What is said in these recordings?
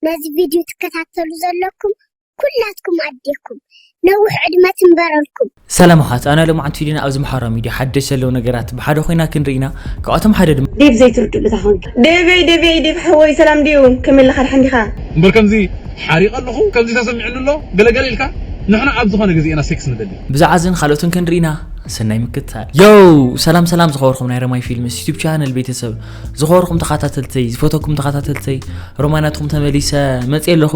ነዚ ቪድዮ ትከታተሉ ዘለኩም ኩላትኩም ኣዴኩም ነዊሕ ዕድመ ትንበረልኩም። ሰላም ኣሓት፣ ኣነ ሎማዓንቲ ቪድዮና ኣብዚ ማሕበራዊ ሚድያ ሓደሽ ዘለዉ ነገራት ብሓደ ኮይና ክንርኢና፣ ካብኣቶም ሓደ ድማ ዴቭ ዘይትርድኡ እታ ኾንኪ። ዴቨይ ዴቨይ ዴቭ ሓወይ ሰላም ድዩ? ከመይ ኣለኻ ደሓን ዲኻ? እምበር ከምዚ ሓሪቐ ኣለኹ ከምዚ ተሰሚዕኒ ኣሎ ገለገለ ኢልካ ንሕና ኣብ ዝኾነ ግዜ ኢና ሴክስ ንደሊ። ብዛዕባ እዝን ካልኦትን ክንርኢና ሰናይ ምክትታል። ዮው ሰላም ሰላም ዝኸበርኩም ናይ ረማይ ፊልምስ ዩቱብ ቻነል ቤተሰብ፣ ዝኸበርኩም ተኸታተልተይ፣ ዝፈተኩም ተኸታተልተይ፣ ሮማናትኩም ተመሊሰ መፅየ ኣለኹ።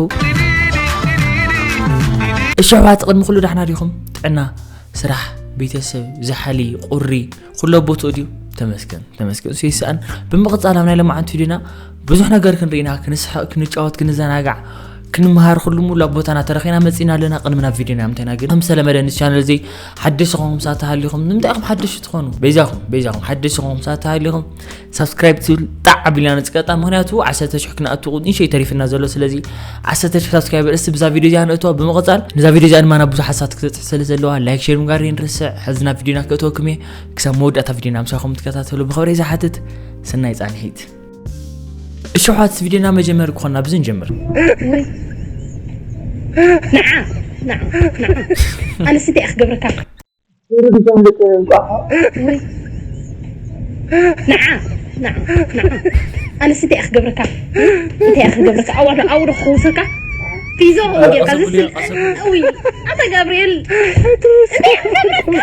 እሺ ኣሕዋት ቅድሚ ኩሉ ዳሕና ዲኹም? ጥዕና፣ ስራሕ፣ ቤተሰብ፣ ዛሕሊ፣ ቁሪ ኩሉ ኣብ ቦትኡ ድዩ? ተመስገን ተመስገን እሱ ይስኣን። ብምቕፃል ኣብ ናይ ለማዓንቲ ቪድዮና ብዙሕ ነገር ክንርኢና፣ ክንስሕቕ፣ ክንጫወት፣ ክንዘናጋዕ፣ ክንመሃር ኩሉ ሙሉ ኣብ ቦታና ተረኺና መፂና ኣለና። ቅድሚ ናብ ቪድዮና ምንታይና ግን ከም ዝተለመደ ንስ ቻነል እዚ ሓደሽ ዝኾንኩም ሰባት ተሃሊኹም ንምንታይ ኢኹም ሓደሽ ትኾኑ? በይዛኹም በይዛኹም ሓደሽ ዝኾንኩም ሰባት ተሃሊኹም ሳብስክራይብ ትብል ጣዕ ኣቢልና ንፅቀጣ። ምክንያቱ ዓሰርተ ሽሕ ክንኣቱ ንእሽተይ ተሪፍና ዘሎ። ስለዚ ዓሰርተ ሽሕ ሳብስክራይበር እስቲ ብዛ ቪድዮ እዚኣ ንእትዋ። ብምቕፃል ንዛ ቪድዮ እዚኣ ድማ ናብ ብዙሓት ሰባት ክትበፅሕ ስለ ዘለዋ ላይክ ሼር ምግባር ይንርስዕ። ሕዚ ናብ ቪድዮና ክእትወኩም እየ። ክሳብ መወዳእታ ቪድዮና ምሳኹም ትከታተሉ ብኽብሪ ዝሓትት። ሰናይ ፃንሒት። እሺ ኣሕዋት ቪድዮና መጀመሪ ክኾንና ብዚ ንጀምር። ንዓ ንዓ ንዓ ኣነስ እንታይ እየ ክገብረካ? ንዓ ንዓ ንዓ ኣነስ እንታይ እየ ክገብረካ? እንታይ እየ ክገብረካ? ኣዋ ኣውዶ ክውሰካ ፊዞ ጌርካ ዝስል ውይ ኣታ ጋብርኤል እንታይ እየ ክገብረካ?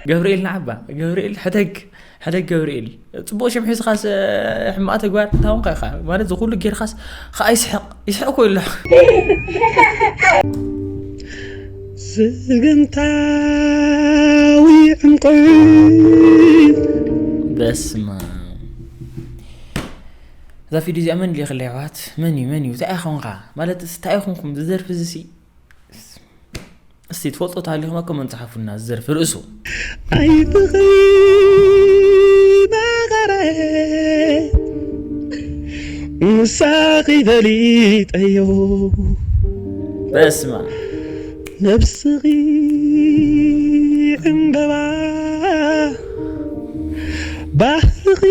ገብርኤል ንዓባ ገብርኤል ሕደግ ሕደግ ገብርኤል ጽቡቕ ሽም ሒዝኻስ ሕማቕ ተግባር እንታይ ኾንካ ኢኻ ማለት ዝኹሉ ጌርካስ ኸኣ ይስሕቕ ይስሕቕ እኮ ኢሉ ስግምታዊ ዕምቆት በስመ እዛ ቪድዮ እዚኣ መን ልኢኽለይ ኣሕዋት መን እዩ መን እዩ እንታይ ኢኻ ኾንካ ማለት እንታይ ኢኹንኩም ዝደርፊ ዝሲ እስቲ ትፈልጦ ተሃሊኹም ኣብ ኮመንት ጸሓፉልና ዝደርፊ ርእሱ ኣይትኺ መቐረ ምሳኺ ፈሊጠዮ በስማ ነብስኺ ዕምበባ ባህልኺ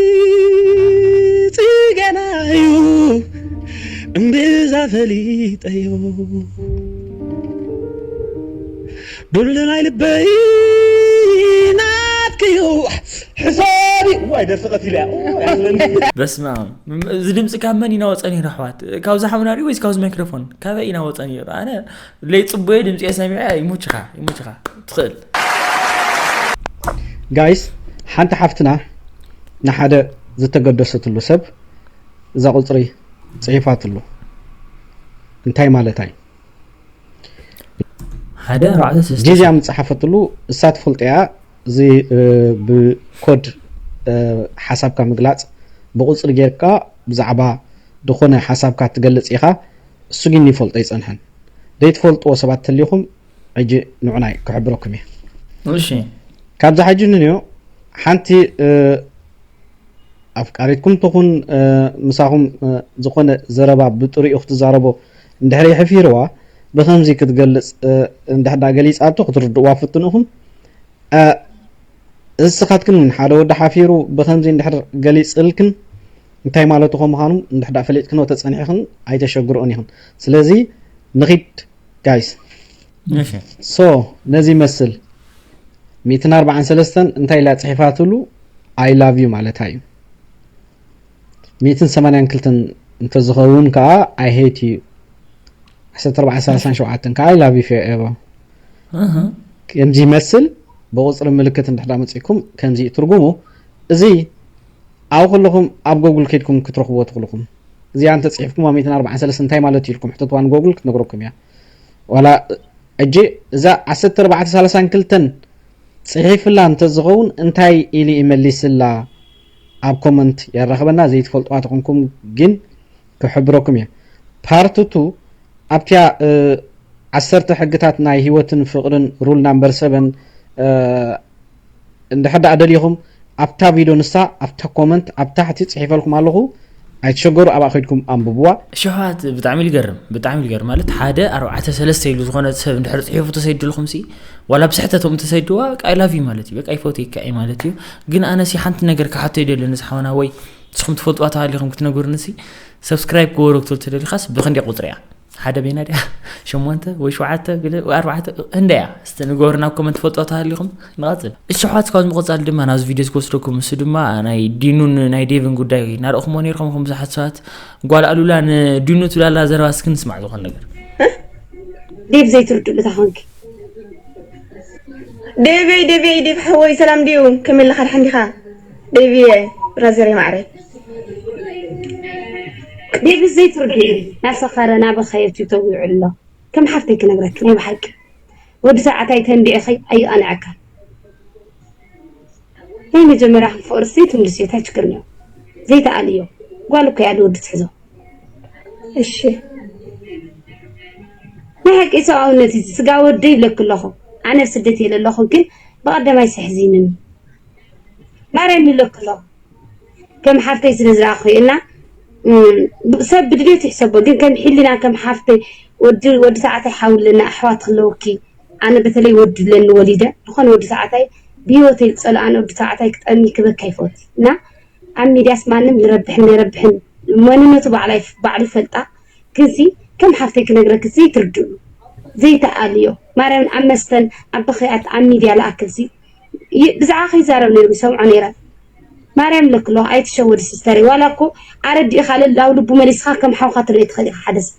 ጽገናዩ እምብዛ ፈሊጠዮ ዱልናይ ልበይ ናትክዩ ሕሳቢ ዋይ ደርፊ ቀቲለ በስማ እዚ ድምፂ ካብ መን ይናወፀ ነይሩ ኣሕዋት ካብዚ ሓውና ድዩ ወይስ ካብዚ ማይክሮፎን ካበይ ይናወፀ ነይሩ ኣነ ለይፅቡየ ድምፂ ሰሚዐ ይሙችኻ ይሙችኻ ትኽእል ጋይስ ሓንቲ ሓፍትና ንሓደ ዝተገደሰትሉ ሰብ እዛ ቁፅሪ ፅሒፋትሉ እንታይ ማለት እዩ ሓደ ራዕደ ስስተ ጊዜያ ምፅሓፈትሉ እሳ ትፈልጦ እያ እዚ ብኮድ ሓሳብካ ምግላፅ ብቁፅሪ ጌርካ ብዛዕባ ዝኾነ ሓሳብካ ትገልፅ ኢኻ እሱ ግን ይፈልጦ ይፀንሐን ዘይትፈልጥዎ ሰባት ተሊኹም ሕጂ ንዑናይ ክሕብረኩም እየ እሺ ካብዚ ሕጂ ንንዮ ሓንቲ ኣፍቃሪትኩም ትኹን ምሳኹም ዝኾነ ዘረባ ብጥሪኡ ክትዛረቦ እንድሕር የሕፊርዋ ብኸምዚ ክትገልፅ እንድሕዳ ገሊፃቶ ክትርድእዋ ፍትኑ ኢኹም እስኻትክን እውን ሓደ ወዲ ሓፊሩ ብኸምዚ እንድሕር ገሊፅልክን እንታይ ማለቱ ከምዃኑ እንድሕዳ ፈሊጥክንዎ ተፀኒሕኽን ኣይተሸግርኦን ኢኽን ስለዚ ንኺድ ጋይስ so ነዚ ይመስል ሚእትን ኣርባዓን ሰለስተን እንታይ ኢላ ፅሒፋትሉ I love you ማለታ እዩ ሚእትን ሰማንያን ክልተን እንተዝኸውን ከዓ I hate you ዓሰርተ ኣርባዕተ ሰላሳን ሸውዓተን ከዓ I love you forever ከምዚ ይመስል ብቁፅሪ ምልክት እንድሕዳ መፂኩም ከምዚ እዩ ትርጉሙ እዚ ኣብ ከለኹም ኣብ ጎጉል ከይድኩም ክትረኽብዎ ትኽእልኹም እዚኣ እንተፅሒፍኩም ኣብ ሚእትን ኣርባዓን ሰለስተን እንታይ ማለት እዩ ኢልኩም ሕተትዋ ንጎጉል ክትነግረኩም እያ ዋላ ሕጂ እዛ ዓሰርተ ኣርባዕተ ሰላሳን ክልተን ፅሒፍላ እንተዝኸውን እንታይ ኢሉ ይመሊስላ ኣብ ኮመንት የራኽበና ዘይትፈልጥዋ ተኾንኩም ግን ክሕብረኩም እየ ፓርት ቱ ኣብቲያ ዓሰርተ ሕግታት ናይ ህይወትን ፍቕርን፣ ሩል ናምበር ሰቨን፣ እንድሕር ደኣ ደሊኹም ኣብታ ቪድዮ ንሳ ኣብታ ኮመንት ኣብ ታሕቲ ጽሒፈልኩም ኣለኹ። ኣይትሸገሩ፣ ኣብኣ ከይድኩም ኣንብብዋ። ሽሕዋት ብጣዕሚ ልገርም፣ ብጣዕሚ ልገርም። ማለት ሓደ ኣርባዕተ ሰለስተ ኢሉ ዝኾነ ሰብ እንድሕር ጽሒፉ ተሰይድልኹም ሲ፣ ዋላ ብስሕተቶም ተሰይድዋ፣ በቃ I love you ማለት እዩ፣ በቃ ይፈትየካ እየ ማለት እዩ። ግን ኣነ ሲ ሓንቲ ነገር ክሓቶ ይደሊ ንዝሓወና፣ ወይ ንስኹም ትፈልጥዋ ተሃሊኹም ክትነግሩኒ ሲ፣ ሰብስክራይብ ክወረግቶ ተደሊኻስ ብክንደይ ቁጽሪ እያ? ሓደ ቤና ድያ ሸሞንተ ወይ ሸውዓተ ገለ ወይ ኣርባዕተ እንዳ እያ። እስቲ ንገሩ ናብ ኮመንት ፈልጦ ተሃሊኹም። ንቐጽል። እሺ ኣሕዋት፣ ካብ ምቕጻል ድማ ናብዚ ቪድዮ ዝወስደኩም፣ እሱ ድማ ናይ ዲኑን ናይ ዴቭን ጉዳይ እናረእኹምዎ ነይርኩም። ከም ብዙሓት ሰባት ጓል ኣሉላ ንዲኑ ትብላላ ዘረባ እስኪ ንስማዕ ዝኾነ ነገር። ዴቭ ዘይትርድኡ እንታይ ኾንኪ? ዴቨይ ዴቨይ ዴቭ ሓወይ ሰላም ድዩ? ከመይ ኣለኻ? ደሓን ዲኻ? ዴቭየ ብራዘር ማዕረ ዴቭ ዘይትርድኡ ናሰኸረ ናበኸየ ቲክቶክ ይውዕል ኣሎ። ከም ሓፍተይ ክነግረኪ ናይ ብሓቂ ወዲ ተባዕታይ ተንዲዕኺ ኣይቐንዐካ። ናይ መጀመርያ ፍቕሪ ዘይትምልስዮ እንታይ ችግር እኒኦ? ዘይተኣልዮ ጓል እኮ እያ ንወዲ ትሕዞ። እሺ ናይ ሓቂ ሰብኣውነት እዩ ስጋ ወደይ ይብለኪ ኣለኹ። ኣነ ኣብ ስደት እየ ዘለኹ ግን ብቐደማይ ስሕዚንኒ ማርያም ይብለኪ ኣለኹ። ከም ሓፍተይ ስለ ዝረኣኹ እና ሰብ ብድሌቱ ይሕሰቦ ግን ከም ሕሊና ከም ሓፍተይ ወዲ ወዲ ተባዕታይ ሓው ኣለና ኣሕዋት ኣለውኪ። ኣነ በተለይ ወዲ ኣለኒ ወሊደ ዝኾነ ወዲ ተባዕታይ ብሂወተይ ዝፀልኣነ ወዲ ተባዕታይ ክጠሚ ክበካ ይፈት እና ኣብ ሚድያስ ማንም ይረብሕን ኣይረብሕን መንነቱ ባዕላ ይፍ- ባዕሉ ይፈልጣ። ግንሲ ከም ሓፍተይ ክነግረኪ ዘይትርድኡ ዘይተኣልዮ ማርያምን ኣብ መስተን ኣብ በኽያት ኣብ ሚድያ ለኣክልሲ ይ- ብዛዕባ ከይዛረብ ነይሩ ይሰምዖ ነይረ። ማርያም ለክሎ ኣይትሸወዲ ሲስተረይ ዋላ እኮ ኣረዲእኻ ለላው ልቡ መሊስኻ ከም ሓውካ ትርኢ ትኽእል ኢኻ ሓደ ሰብ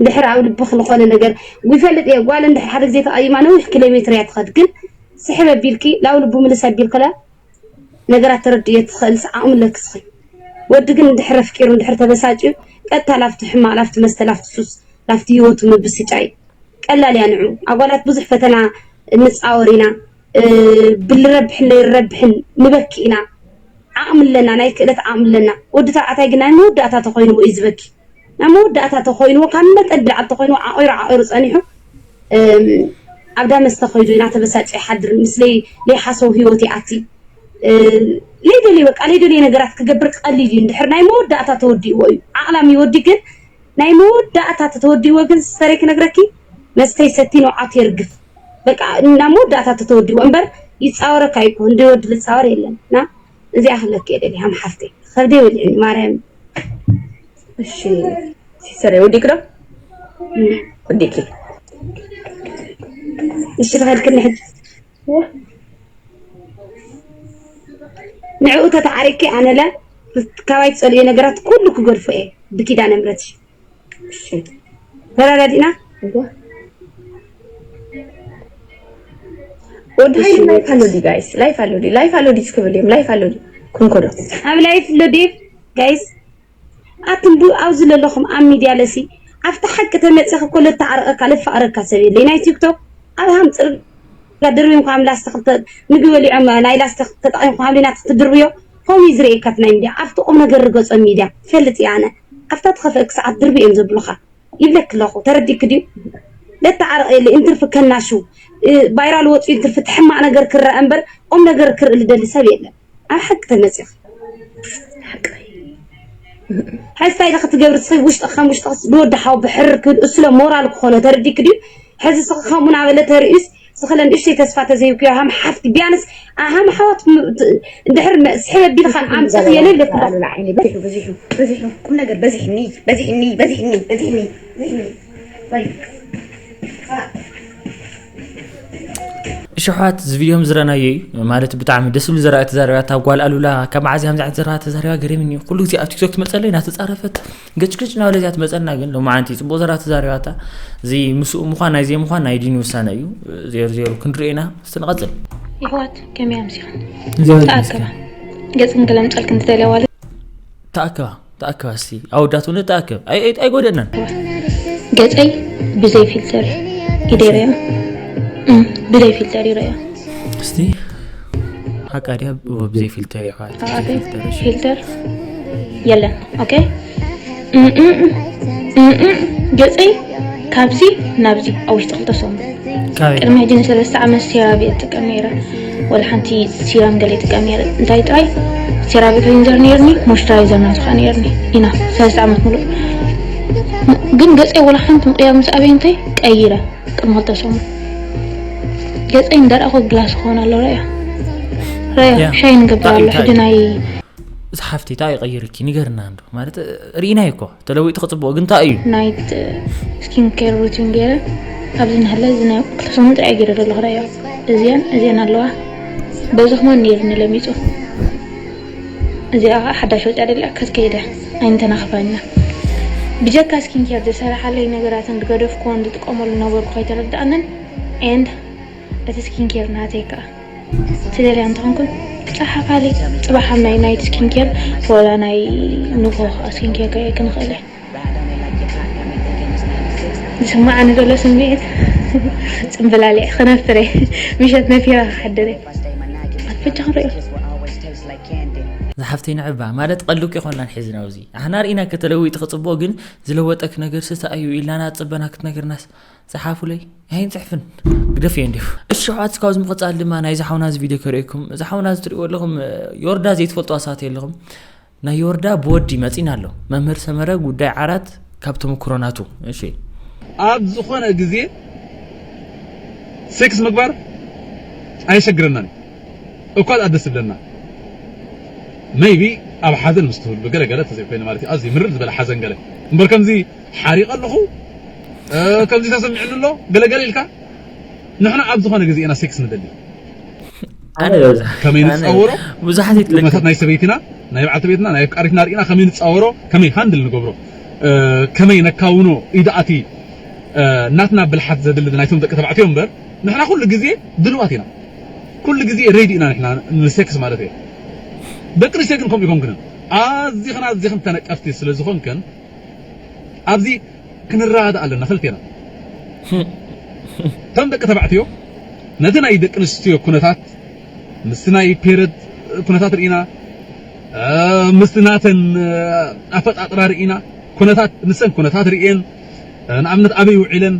ድሕር ኣብ ልብኽ ዝኾነ ነገር ይፈልጥ እየ ጓል እንድሕር ሓደ ግዜ ተቐይማ ነዊሕ ኪሎ ሜትር እያ ትኸድ ግን ስሕብ ኣቢልኪ ላው ልቡ ምልስ ኣቢልክለ ነገራት ተረድእዮ ትኽእል ዓቕሚ ኣለኪ እስኺ። ወዲ ግን እንድሕር ኣፍቂሩ እንድሕር ተበሳጭዩ ቀጥታ ላፍቲ ሕማቕ ላፍቲ መስተ ላፍቲ ሱስ ላፍቲ ህይወቱ ምብስጫ እዩ። ቀላል እያ ንዑ። ኣጓላት ብዙሕ ፈተና ንፃወር ኢና። ብልረብሕን ለይረብሕን ንበኪ ኢና። ዓቕሚ ኣለና፣ ናይ ክእለት ዓቕሚ ኣለና። ወዲ ተባዕታይ ግን ናይ መወዳእታ ተኾይንዎ እዩ ዝበኪ። ናብ መወዳእታ ተኾይንዎ ካብ መጠን ብላዕሊ ተኾይንዎ ዓቒሩ ዓቒሩ ጸኒሑ ኣብዳ መስተ ኸይዱ እናተበሳጨ ይሓድር ምስ ለይ ለይሓሰቡ ህይወት ይኣቲ ለይደልዩ በቃ ለይደልዩ ነገራት ክገብር ቀሊል እዩ እንድሕር ናይ መወዳእታ ተወዲእዎ እዩ ዓቕላም ይወዲ ግን ናይ መወዳእታ ተተወዲእዎ ግን ስተረይ ክነግረኪ መስተ ይሰቲ ንውዓቱ የርግፍ በቃ ናብ መወዳእታ ተተወዲእዎ እምበር ይፃወረካ ይኮ እንደ ወዲ ልፃወር የለን እና እዚኣ ክብለኪ እየ ደልየ ሃም ሓፍተይ ከብደይ በሊዑኒ ማርያም እሺ ሲስተር ወዲክ ዶ ወዲክ እሺ ተኸልክኒ ሕጂ ንዕኡ ተተዓሪኪ ኣነለ ካባይ ትፀልዮ ነገራት ኩሉ ክገድፎ እየ ብኪዳነ ምረት ተረዳዲእና ወዲ ላይፍ ኣሎ ድዩ ጋይስ ላይፍ ኣሎ ድዩ ላይፍ ኣሎ ድዩ እስክብል እዮም ላይፍ ኣሎ ድዩ ክንኮዶ ኣብ ላይፍ ኣሎ ድዩ ጋይስ ኣቱም ብ ኣብዚ ዘለኹም ኣብ ሚድያ ለሲ ኣብቲ ሓቂ ተመፂኺ እኮ ለተዓርቐካ ለፋቕረካ ሰብ የለይ ናይ ቲክቶክ ኣብ ሃም ፅርጋ ድርብዮም ካብ ላስቲክ ምግቢ በሊዖም ናይ ላስቲክ ተጠቒምኩም ኣብ ሊና ክትድርብዮ ከምኡ እዩ ዝርእየካ እቲ ናይ ሚድያ ኣብቲ ቁም ነገር ርገፆ ሚድያ ፈልጥ እየ ኣነ ኣብታ ትኸፍአክ ሰዓት ድርቢ እዮም ዘብሉኻ ይብለክ ኣለኹ ተረዲክ ድዩ ለተዓርቐ የለይ እንትርፊ ከናሹ ባይራል ወፂኡ እንትርፊ ትሕማቕ ነገር ክረአ እምበር ቁም ነገር ክርኢ ልደሊ ሰብ የለን ኣብ ሓቂ ተመፂኺ ሓቂ ሕስታይ ኢለ ክትገብሪ ትኽእል ውሽጢ ከም ውሽጢ ዝወዲ ሓው ብሕር ክብል እሱለ ሞራል ክኾኖ ተረዲክ ድዩ ሕዚ ስኺ ከምኡ ናበለ ተርእዩስ ስኽለ ንእሽተይ ተስፋ ተዘይብክዮ ሃም ሓፍቲ ቢያንስ ኣሃም ሓዋት እንድሕር ስሕበ ቢልኻን ኣምፅኽዮ ለለኩ በዚሑ በዚሑ በዚሑ ቁም ነገር በዚሕኒ በዚሕኒ በዚሕኒ በዚሕኒ በዚሕኒ እሽሕዋት እዚ ቪድዮ ዝረናዮ እዩ ማለት ብጣዕሚ ደስ ዝብል ዘረባ ተዛሪባ እታ ጓል ኣሉላ ካብ መዓዝ እያ ከምዚ ዓይነት ዘረባ ተዛሪባ ገሪምኒ እዩ ኩሉ ግዜ ኣብ ቲክቶክ ትመፀለይ እናተፃረፈት ገጭግጭ እናበለት እያ ትመፀልና ግን ሎማዓንቲ ፅቡቅ ዘረባ ተዛሪባ እታ እዚ ምስኡ ምኳን ናይ ዘይምኳን ናይ ዲኒ ውሳነ እዩ ዜሩ ዜሩ ክንሪኦ ኢና እስቲ ንቐፅል ይሕዋት ከመይ ኣምሲኽን ተኣከባ ገፅን ክለምፀልክን ትደልያ ዋለ ተኣከባ ተኣከብ እስቲ ኣወዳት እውን ተኣከብ ኣይጎደናን ገፀይ ብዘይ ፊልተር ኢደረዮ ብዘይ ፊልተር ይረዮ እስቲ ሓቃ ድያ ብዘይ ፊልተር ይኸዋል ፊልተር የለን ኦኬ እም፣ ገፀይ ካብዚ ናብዚ ኣብ ውሽጢ ክልተ ሰሙን። ካበይ ቅድሚ ሕጂ ንሰለስተ ዓመት ሴራቪ እጥቀም ነይረ። ወላ ሓንቲ ሲራም ገለ ይጥቀም ነይረ። እንታይ ጥራይ ሴራቪ ክሊንዘር ነይርኒ፣ ሞይስቸራይዘር ናቱ ከዓ ነይርኒ። ኢና ሰለስተ ዓመት ሙሉእ። ግን ገፀይ ወላ ሓንቲ ምቕያር ምስ ኣበይ እንታይ ቀይረ። ቅድሚ ክልተ ሰሙን ገፀይ እንዳርኣኹ ግላስ ክኾን ኣሎ። ረያ ረያ ያ። ሻይ ንገብር ኣሎ። እንታይ ሕጂ ናይ እዚ ሓፍቲ እንታይ ይቐይርኪ ንገርና እንዶ። ማለት ርኢናዮ እኮ ተለዊጥኺ ጽቡቕ፣ ግን እንታይ እዩ? ናይት ስኪን ኬር ሩቲን ገይረ ኣብዚ ናህለ እዚ ናይ ክልተ ሰሙን ጥራይ ገይረ ዘለኹ። ረያ እዚአን እዚአን ኣለዋ። በዚ ክማን ነይርኒ ለሚፁ። እዚኣ ከዓ ሓዳሽ ወፅያ ደሊኣ ከትከይደ ኣይንተናኽፋኛ። ብጀካ ስኪን ኬር ዝሰራሓለይ ነገራትን ዝገደፍኩዎን ዝጥቀመሉ ነበርኩ ከይተረድኣንን ኤንድ እቲ ስኪን ኬር ናተይ ከዓ ትደልያ እንተኾንኩን ጸሓፋለይ። ጽባሕ ኣብ ናይ ናይት ስኪን ኬር ወላ ናይ ንግሆ ከዓ ስኪን ኬር ክርኢ ክንኽእል እየ። ዝስማዓኒ ዘሎ ስምዒት ጽምብላሊዕ ክነፍር እየ። ምሸት ነፊራ ክሓድር እየ። ኣፍቻ ክንሪኦ። ዝሓፍተይ ንዕባ ማለት ቀልዱ እኮ ይኮንናን ሒዝና ኣብዚ ኣሕና ርኢና ከተለዊጥ ክጽቡቕ ግን ዝለወጠክ ነገር ስታ እዩ ኢላና ጸበና ክትነግርናስ ጸሓፉለይ ኣይንጽሕፍን ግደፍ እየ እንዲሁ። እሺ ሕዋት ካብዚ ምቕጻል ድማ ናይዚ ሓውና እዚ ቪድዮ ከርእየኩም። እዚ ሓውና እዚ ትርእይዎ ኣለኹም ዮርዳ ዘይትፈልጥዋ ሰባት የለኹም። ናይ ዮርዳ ብወዲ መጺና ኣሎ። መምህር ሰመረ ጉዳይ ዓራት ካብ ተመክሮ ናቱ። እሺ ኣብ ዝኾነ ግዜ ሴክስ ምግባር ኣየሸግረናን እዩ። እኳ ደስ ዝብለና ሜይቢ ኣብ ሓዘን ምስ ትህሉ ገለገለ ተዘይኮይነ ማለት እዩ። ኣዝዩ ምርር ዝበለ ሓዘን ገለ እምበር ከምዚ ሓሪቐ ኣለኹ እ፣ ከምዚ ተሰሚዕኒ ኣሎ ገለገለ ኢልካ ንሕና ኣብ ዝኾነ ግዜ ኢና ሴክስ ንደሊ። ኣነ በዛ ከመይ ኣነ ንጻወሮ? ብዙሓት ይትለክ ኩነታት ናይ ሰበይትና ናይ በዓልቲ ቤትና ናይ ኣፍቃሪትና ርኢና ከመይ ንጻወሮ ከመይ ሃንድል ንገብሮ እ፣ ከመይ ነካውኖ ኢዳኣቲ እ፣ ናትና ብልሓት ዘድሊ ናይቶም ደቂ ተባዕትዮ እምበር ንሕና ኩሉ ግዜ ድልዋት ኢና። ኩሉ ግዜ ሬዲ ኢና ንሕና ንሴክስ ማለት እዩ። ደቂ ኣንስትዮ ግን ከምኡ ይኮንክንን ኣዚኽን ኣዚኽን ተነቀፍቲ ስለ ዝኾንክን ኣብዚ ክንረዳዳ ኣለና ክልቴና። እቶም ደቂ ተባዕትዮ ነቲ ናይ ደቂ ኣንስትዮ ኩነታት ምስቲ ናይ ፔረድ ኩነታት ርኢና እ፣ ምስቲ ናተን እ፣ ኣፈጣጥራ ርኢና ኩነታት ንሰን ኩነታት ርኢን እ፣ ንኣብነት ኣበይ ውዒለን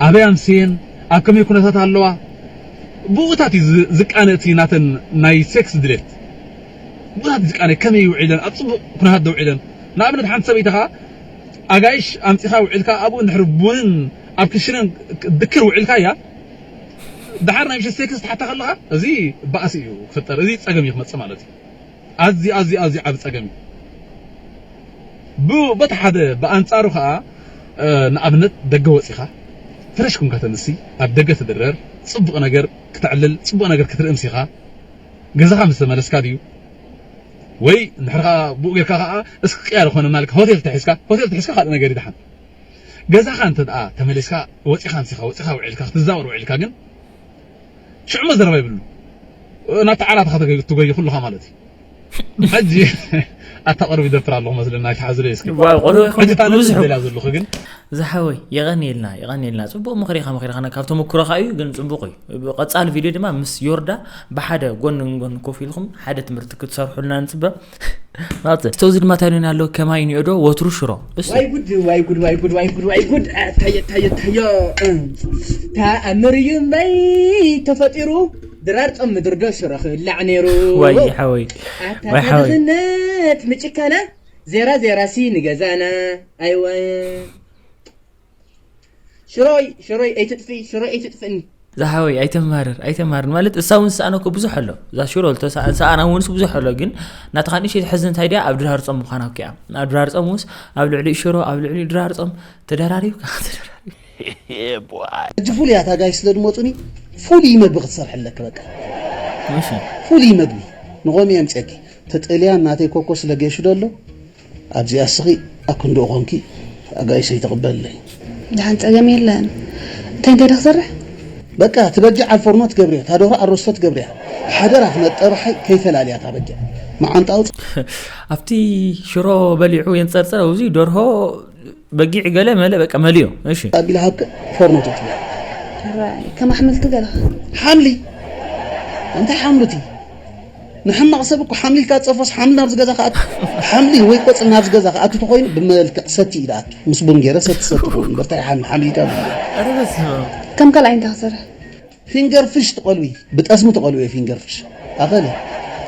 ኣበይ ኣምስየን ኣብ ከመይ ኩነታት ኣለዋ ብኡታት እዩ ዝ- ዝቃነ እቲ ናተን ናይ ሴክስ ድሌት ብኡታት እዩ ዝቃነ ከመይ ውዒለን ኣብ ፅቡቅ ኩነታት ደውዒለን ንኣብነት ሓንቲ ሰበይቲ ከዓ ኣጋይሽ ኣምፂኻ ውዒልካ ኣብኡ እንድሕር ቡንን ኣብ ክሽነን ድክር ውዒልካ እያ ድሓር ናይ ምሸት ሴክስ ትሓታ ከለኻ እዚ ባእሲ እዩ ክፍጠር እዚ ፀገም እዩ ክመፅእ ማለት እዩ ኣዚ ኣዚ ኣዚ ዓብ ፀገም እዩ ብ- በቲ ሓደ ብኣንፃሩ ከዓ እ፣ ንኣብነት ደገ ወፂኻ ፍረሽ ኩንካ ተንሲ ኣብ ደገ ትድረር ፅቡቅ ነገር ክተዕልል ፅቡቅ ነገር ክትርኢ ምሲኻ ገዛኻ ምስ ተመለስካ ድዩ ወይ እንድሕር ከዓ ብኡ ጌርካ ከዓ እስኪ ቅያር ኮነ ማልካ ሆቴል ተሒዝካ ሆቴል ተሒዝካ ካልእ ነገር ይድሓን ገዛኻ እንተ ደኣ ተመሊስካ ወፂኻ ምሲኻ ወፂኻ ውዒልካ ክትዛወር ውዒልካ ግን ሽዑ መዘረባ ይብሉ ናብቲ ዓራት ኢኻ ትገይ- ትጎይ ኩልኻ ማለት እዩ ሕጂ ኣታ ቅርብ ይደፍር ኣለኹ መስለና ኣይትሓዝለይ እስኪ ዋው ቆልዑ ይኾኑ ሕጂ እታ ነጥቢ ብዙሕ ዝደልያ ዘለኹ ግን ዝሓወይ የቐንየልና የቐንየልና ጽቡቕ ምኽሪ ኢኻ መኺርካና ካብ ተመክሮኻ እዩ ግን ጽቡቕ እዩ ቀጻሊ ቪድዮ ድማ ምስ ዮርዳ ብሓደ ጎን ንጎን ኮፍ ኢልኩም ሓደ ትምህርቲ ክትሰርሑልና ንጽበ ናጽ ተውዚ ድማ ታይኖን ኣሎ ከማይ ኒኦዶ ወትሩ ሽሮ እሱ ዋይ ጉድ ዋይ ጉድ ዋይ ጉድ ዋይ ጉድ ዋይ ጉድ ኣታየ ታየ ታየ ተኣምር እዩ እምበይ ተፈጢሩ ድራር ጾም ምድሪ ዶ ሽሮ ክብላዕ ነይሩ ወይ ሓወይ ኣታ ወይ ሓወይ ድኽነት ምጭካና ዜራ ዜራ ሲ ንገዛና ኣይወ ሽሮይ ሽሮይ ኣይትጥፊ ሽሮይ ኣይትጥፍእኒ ዝሓወይ ኣይተማርር ኣይተማርር ማለት እሳ እውን ዝሰኣነኮ ብዙሕ ኣሎ እዛ ሽሮ ዝተሰኣና እውን ብዙሕ ኣሎ ግን ናትኻ ንእሽተይ ትሕዝን እንታይ ድያ ኣብ ድራር ጾም ምዃና ኣብኪኣ ኣብ ድራር ጾም ውስ ኣብ ልዕሊ ሽሮ ኣብ ልዕሊ ድራር ጾም ተደራሪብካ ተደራሪብካ ሕጂ ፍሉያት ኣጋይሽ ስለ ዝመፁኒ ፍሉይ መግቢ ክትሰርሐለኪ በቃ እሺ ፍሉይ መግቢ ንኾም እዮም ፀጊ ተጠልያን ናተይ ኮኮ ስለ ጌሹ ደሎ ኣብዚኣ እስኺ ኣክንድኡ ኾንኪ ኣጋይሸይ ተቕበልለይ ደሓን ጸገም የለን እንታይ እንታይ ዶ ክሰርሕ በቃ ትበጊዕ ኣብ ፎርኖ ትገብርዮ እታ ደርሆ ኣሮስቶ ትገብርያ ሓደራ ክመጠብሓይ ከይፈላልያ እታ በጊዕ መዓንጣ ኣውፅ ኣብቲ ሽሮ በሊዑ የንፀርፅር ኣብዚ ደርሆ በጊዕ ገለ መለ በቃ መልዮ እሺ ኣቢላ ሃብከ ፎርኖ ትትብያ ሕራይ ከም ኣሕምልቲ ገለኻ ሓምሊ እንታይ ሓምሉቲ ንሕማቕ ሰብ እኮ ሓምሊልካ ጸፎስ ሓምሊ ናብዚ ገዛ ክኣቱ፣ ሓምሊ ወይ ቆጽሊ ናብዚ ገዛ ክኣቱ ተኾይኑ ብመልክዕ ሰቲ እዩ ዝኣቱ። ምስ ቡን ገይረ ሰቲ ሰቲ ክኸውን እምበር እንታይ ሓምሊ ሓምሊልካ ዝብል። ኧረ በስመ ኣብ። ከም ካልኣይ እንታይ ክሰርሕ? ፊንገር ፍሽ ትቐልዊ፣ ብጠስሚ ትቐልዊ ፊንገር ፍሽ ኣኸለ።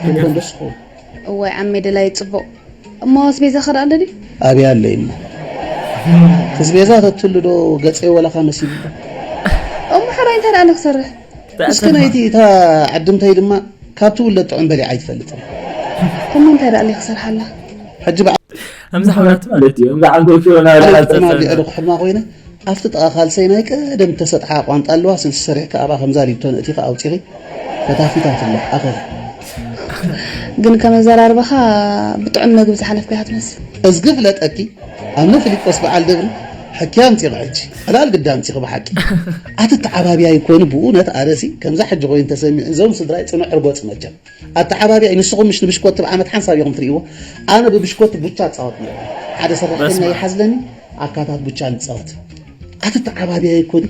ክንኮን ደስ ክኸውን። እዋይ ዓመይ ደላይ ጽቡቕ። እሞ ኣስቤዛ ኸዳ ኣሎ ድዩ? ኣብያ ኣለይ እሞ ኣስቤዛ ተትሉ ዶ ገጸይ ወላኻ መሲሉ። እሞ ሕራይ እንታይ ደኣ ክሰርሕ? እስኪ ናይቲ እታ ዓድምተይ ድማ ካብ ትውለድ ጥዑም በሊዓ ኣይትፈልጥን። እሞ እንታይ ደኣ ክሰርሓላ? ሕጂ በዓል ከምዚ ሓብራት ማለት እዩ። ከምዚ ዓንኮ ፊዮና ዓለም ላልተ ጥዑም ኣብሊዐ ዶ ክሕልማ ኮይነ ኣብቲ ጥቓ ካልሰይ ናይ ቀደም ተሰጥሓ ቋንጣ ኣለዋ። ስልሲ ሰሪሕካ ኣብኣ ከምዛ ሊብቶ ነእቲኻ ኣውፂኺ ፈታፊታት ኣሎ ኣኸለ። ግን ከመዘራርባኻ ብጥዑም መግቢ ዝሓለፍካ ኢኻ ትመስል። እዝጊ ፍለጠኪ ኣነ ፊሊጶስ በዓል ደብሪ ሕክያ ኣምፂኺ ሕጂ ዕላል ግዳ ኣምፂኺ ብሓቂ ኣትተዓባብያ ይኮኑ ብእውነት ኣነሲ ከምዛ ሕጂ ኮይኑ ተሰሚዑ እዞም ስድራይ ፅኑዕ ርጎፅ መቸም ኣተዓባብያ እዩ። ንስኹም ምሽ ንብሽኮቲ ብዓመት ሓንሳብ ኢኹም ትርእይዎ። ኣነ ብብሽኮቲ ቡቻ እፃወት ነይረ። ሓደ ሰራሕተኛ ይሓዝለኒ ኣካታት ቡቻ ንፃወት። ኣትተዓባብያ ይኮኑ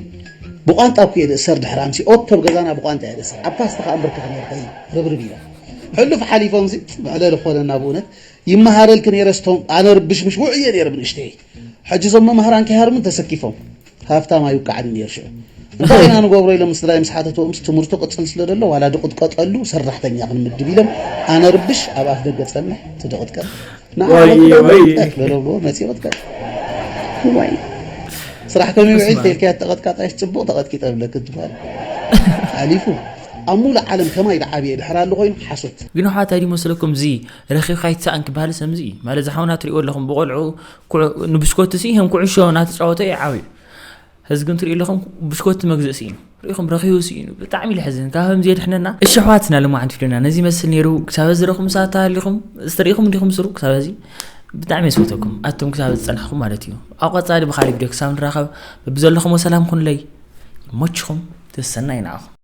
ብቋንጣ እኮ እየ ደእሰር ድሕር ኣምሲ ኦቶ ብገዛና ብቋንጣ እየ ደእሰር ኣብ ፓስታ ከዓ እምብርከኽ ነርካ እዩ ርብርብ ኢለ ሕሉፍ ሓሊፎም ሲ መዕለሊ ኮነና ብእውነት ይመሃረልኪ ነይረ ስቶም ኣነ ርብሽምሽ ውዕየ ነይረ ብንእሽተይ ሕጂ እዞም መምሃራን ከይሃርሙን ተሰኪፎም ሃፍታም ኣይውቃዕን ነይሩ ሽዑ እንታይ ኢና ንገብሮ ኢሎም ምስ ስድራይ ምስ ሓተትዎ ምስ ትምህርቱ ቅፅል ስለ ዘሎ ዋላ ድቕጥቀጠሉ ሰራሕተኛ ክንምድብ ኢሎም ኣነ ርብሽ ኣብ ኣፍ ደገ ፀንሕ ትድቕጥቀጥ ንዓመት ወይ፣ ወይ። በለብዎ መፂ ቅጥቀጥ ዋይ ስራሕ ከመይ ውዒል ተልካያ ተቐጥቃጣይስ ፅቡቕ ተቐጥቂጠ ብለክ ትበሃል ሓሊፉ ኣብ ሙሉእ ዓለም ከማይ ዝዓብየ ድሕር ኣሎ ኮይኑ ሓሶት ግን ኣሕዋት እንታይ ድዩ መስለኩም እዚ ረኺብካ ኣይትስኣን ክበሃል ሰምዚ እዩ ማለት ዝሓውና ትሪእዎ ኣለኹም ብቆልዑ ኩዕ- ንብሽኮቲ ሲ ከም ኩዕሾ እናተጫወተ እዩ ዓብዩ ህዝጊ እንትሪኡ ኣለኹም ብሽኮቲ መግዝእ ስኢኑ ሪኢኹም ረኺቡ ስኢኑ ብጣዕሚ ልሕዝን ካብ ከምዚ የድሕነና እሺ ኣሕዋትና ልማዓንቲ ፊልምና ነዚ ይመስል ነይሩ ክሳብ እዚ ረኹም ሰዓት ተሃሊኹም ዝተሪኢኹም እንዲኹም ስሩ ክሳብ እዚ ብጣዕሚ የስፈተኩም ኣቱም ክሳብ ዝፀናሕኩም ማለት እዩ ኣብ ቀፃሊ ብካሊእ ቪድዮ ክሳብ ንራኸብ በብዘለኹም ሰላም ኩኑለይ ይመችኹም ተሰናይ ንዓኹም